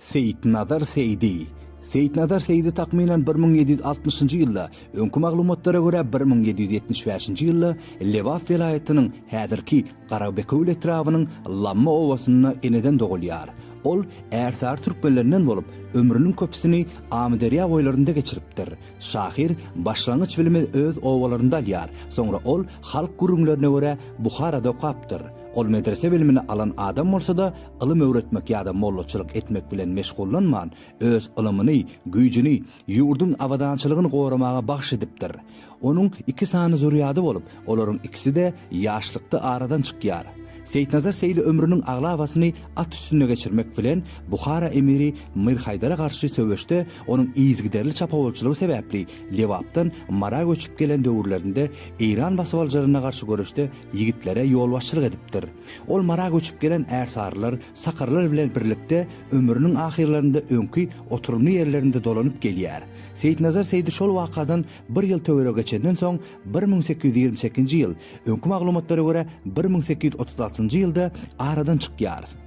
Seýitnazar Seýdi. Seýitnazar Seýdi takmynan 1760-njy ýylda, öňki maglumatlara görä 1775-nji ýylda Lebap welaýatynyň häzirki Garabekewül etrabynyň Lamma obasynda eneden dogulýar. Ol ärsary türkmenlerinden bolup, ömrüniň köpüsini Amyderýa boýlarynda geçiripdir. Şahyr başlangyç bilimi öz obalarynda alýar, soňra ol halk gürrüňlerine görä Buharada okapdyr. Ol medrese bilimini alan adam bolsa-da, ylym öwretmek ýa-da mollaçylyk etmek bilen meşgullanman, öz ylymyny, güýjüni ýurduň abadançylygyny goramaga bagyş edipdir. Onuň iki sany zürýady bolup, olaryň ikisi-de ýaşlykda aradan çykýar. Seýitnazar Seýdi ömrüniň aglabasyny at üstünde geçirmek bilen, Buhara emiri Mirhaýdara garşy söweşde onuň yzygiderli çapawulçylygy sebäpli Lebapdan Mara göçüp gelen döwürlerinde Eýran basybalyjylaryna garşy göreşde ýigitlere ýolbaşçylyk edipdir. Ol Mara göçüp gelen ärsarylar, sakarlar bilen birlikde ömrüniň ahyrlarynda öňki oturymly ýerlerinde dolanyp gelýär. Seýitnazar Seýdi şol wakadan bir ýyl töweregi geçenden soň, 1828-nji ýyl, öňki maglumatlara görä, 1836-njy ýylda aradan çykýar.